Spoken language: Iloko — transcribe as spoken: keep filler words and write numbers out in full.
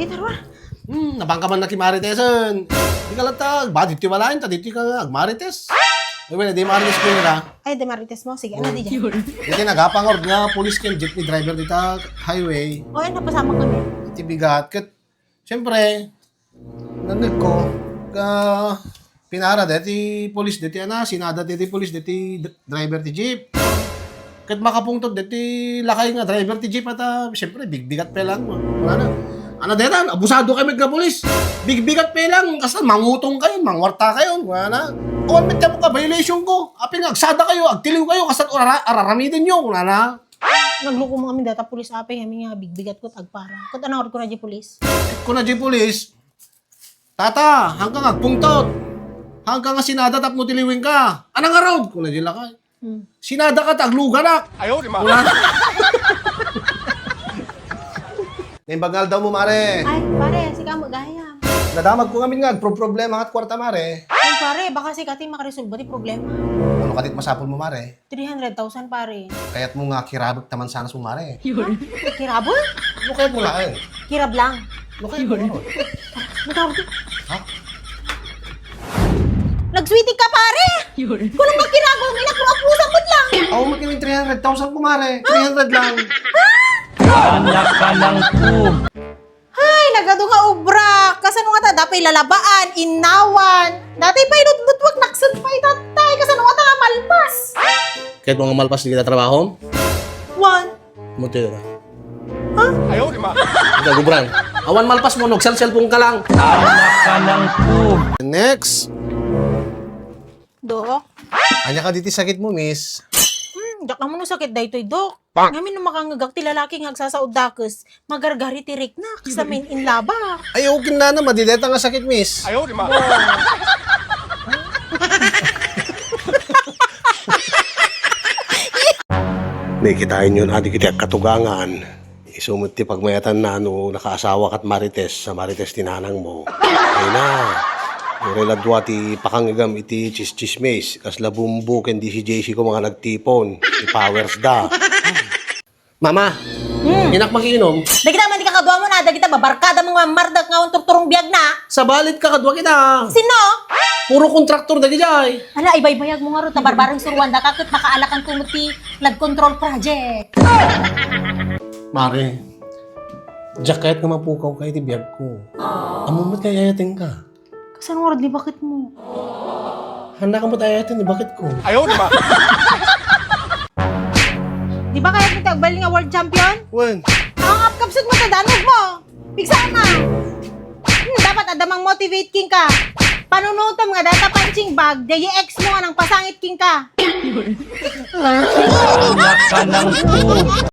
Peter, wa? Hmm, napangkaman na ki Maritesan. Di ka latta, ba, ditoy malayan, ta ditoy ka nga, agmarites. Ay, wala, di Marites ko nila. Ay, di Marites mo. Sige, ano di dyan? Dito nagapangor nga, police ken jeepney driver dita highway. O, ay, napasama kami. Iti bigat, ket, siyempre, naneg ko, ka, pinara deti police deti, ana, sinada deti police deti d-, driver ti jeep. Ket makapungtot deti lakay nga driver ti jeep, ata, siyempre, bigbigat pay lang, ano? Ano, detan, abusado kami nga police. Bigbigat pay lang, kastan mangutong kayo, mangwarta kayo, wala na. Awan met ka violation ko. Apin nga, agsada kayo, agtiliw kayo, kastan arara-, araramiden nyo, wala na. Nagluko mo kami data police, apay, kami nga bigbigat ko, agpara. Ket ano, ko na di police? Ko na di police, Tata, hangka nga agpungtot. Hangka nga sinada tapno tiliwin ka. Anang arod? Kuna di lakay. Hmm. Sinada ka, tagluganak. Ayaw, di ma. Wala. Naimbag nga aldaw mo, mare. Ay, pare, sika mo gaya. Nadamag ko ngamin nga agproproblema kat kwarta, mare. Ay, pare, baka sika ti makaresolba ti problema. Ano katit masapul mo, mare? Three hundred thousand, pare. Kayat mo nga kirabek taman sana sumare. Ha? Kirabol? No, kayat mo laeng. Kirab lang. No, kayat mo laeng. Magkano? Ha? Nagsweetie ka, pare! Kulang makirago, may nakruapusan mo lang! Ako, magkano yung three hundred thousand ko, mare? Three hundred lang. Anak ka ng pu- Ay, nagadu nga obra. Kasano nga ta? Dapay lalabaan, innawan. Dati pa inutmutwag, naksud pa itatay. Kasano nga ta nga malpas? Kahit mga malpas, di kita trabaho? One. Mutira. Ha? Ayaw, di ma. Ikaw, gubran. Awan malpas mo, nagsalsalpong ka lang. Anak ka ng pu- Next. Dok? Anya ka diti sakit mo, miss? Hmm, diak ammo no sakit daytoy, Dok. Ngamin no makangegak ti lalaki nga agsasaod dakes, magargari ti riknak, sa main in laba. Ay, okay na naman, di deta nga sakit, miss. Ayaw, di ma. Nakitaen yon, adi, kiti agkatugangan. Isu met ti pagmayatanna no nakaasawa kat Marites, sa Marites ti nanang mo. Ay na. Uray ladua ti pakangegam iti chis-chismis, kasla Bumbo ken D C J C ko nga nagtipon. Ti powers da. Mama, hmm, inak makiinom. Dagita man ti kakadua mo na, dagita babarkada mo nga mardak nga unturturong biag na. Sabali ti kakadua kita. Sino? Puro kontraktor dagijay. Ala, ibaybayag mo nga ro, ta barbareng suruan da ka, ket makaalakan ko ti flood control project. Mare, diak kayat nga mapukaw ka iti biag ko. Ammom met nga ay-ayaten ka. Kasano nga rod ni bakit mo? Handa ka met ay-ayaten ni bakit ko. Ayaw, di ba? Di ba kayat mo ti agbalin nga world champion? Wen. Ang apkapsut mo ta danug mo. Pigsaan na. Hmm, dapat adda mang motivate king ka. Panunutom nga data punching bag, di ex mo nga nang pasangit king ka. Anak ka ng pu-